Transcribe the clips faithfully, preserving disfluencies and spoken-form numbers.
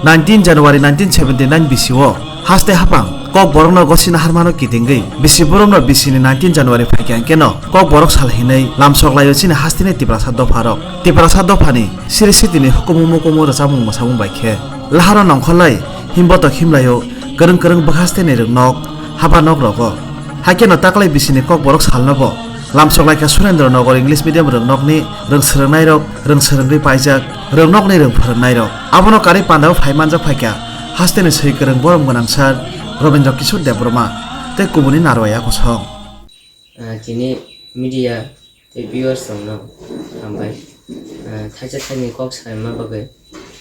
Nineteen January nineteen seventy nine bisio haste hapang Kokborokno gosina harmano kitingwi bisi borokno bisini nineteen January phaikha hwnkeno Kokborok sal hinwi lamsok laio chini hasteni Tiprasa dopharok. Tiprasa dophani siri sitini hukumu mukumu rwchapmung mwsamung bai khe laharo nongkholai himbotok himlaio kwrwng kwrwng bwkhasteni rwngnok haba nok rogo. Haikhe no taklai bisini Kokborok salno bo lamsok laikha Surendra Nagar English Medium rwngnokni rwng swrwngnairok, rwng swrwngwi paijak rwngnokni rwng phwrwngnairok. Abono karwi pandao phai manjak phaikha hasteni swi kwrwng borom gwnang sir Robindra Kishore Debbarma tei kubuni narwaya kosong. Ah, tini media tei viewers rokno hambai. Ah, thaisa thaini kok saima bagwi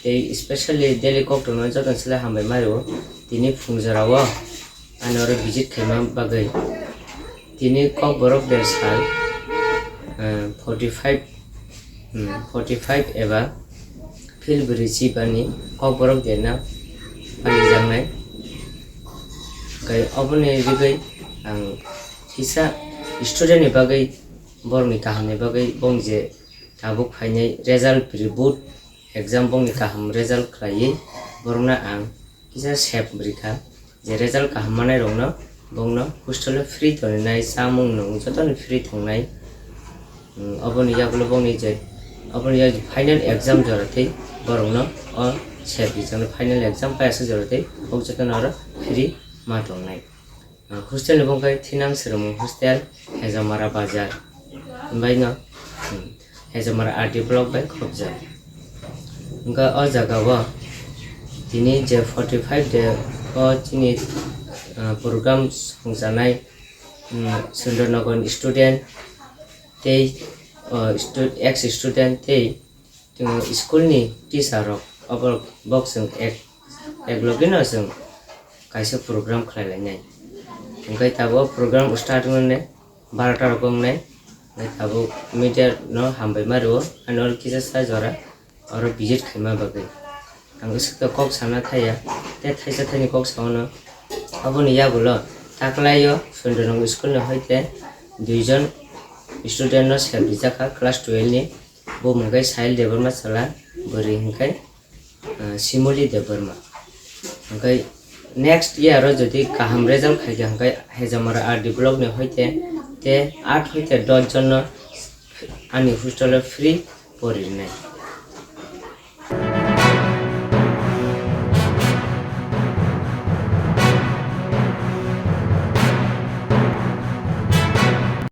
tei specially daily kok tongma joto sle hambai mario. Tini phungjora o ani oro visit khaima bagwi tini Kokborok der sal, ah, forty five, hmm, forty five eba Phil Bwrwi Chibani Kokborok derna palijaknai. Hwnkhe oboni rigwi ang kisa student ni bagwi, borokni kahamni bagwi bong je tabuk phainai result pre board exam bongni kaham result khlaiwi borokno ang kisa sep rikha je result kaham manai rokno bongno hostel o free toninai chamung nwng jotoni free tongnai. Hmm, oboni yagulo bongni je, oboni yak final exam jora tei borokno o sep rijak final exam paiyasak jora tei kok jotono oro free ma tongnai. Ah, hostel ni bongkhai Thinang Swrwngmung Hostel, Hejamara Bazar. Himbai no, hmm, Hejamara R D block bai khopjak. Hwnkha o jaga o tini je forty five de o chini, ah, program songchanai, hmm, Sundar Nagar ni student tei, ah, stu-, ex student tei Chwng school ni teacher rok obo bok chwng ek, ek logi no chwng kaisa program khlai lainai. Hwnkhe tabuk program start wngnai barota rok wngnai. Hwnkhe tabuk media no hambai ma rwo, ano kisa sa jora oro visit khaima bagwi. Ang swk kok sana thaya, tei thaisa thaini kok sao no. Aboni yagulo taklaio Sundar Nagar school ni hoite duijon student no sep rijak kha class twelve ni. Bo hwnkhe Sahil Debbarma chwla, bwrwi hwnkhe, ah, Simoli Debbarma. Hwnkhe next year o jodi kaham result khaikha hwnkhe Hejamara R D block ni hoite te aat hoite dos jon no ani hostel o free pori rwnai.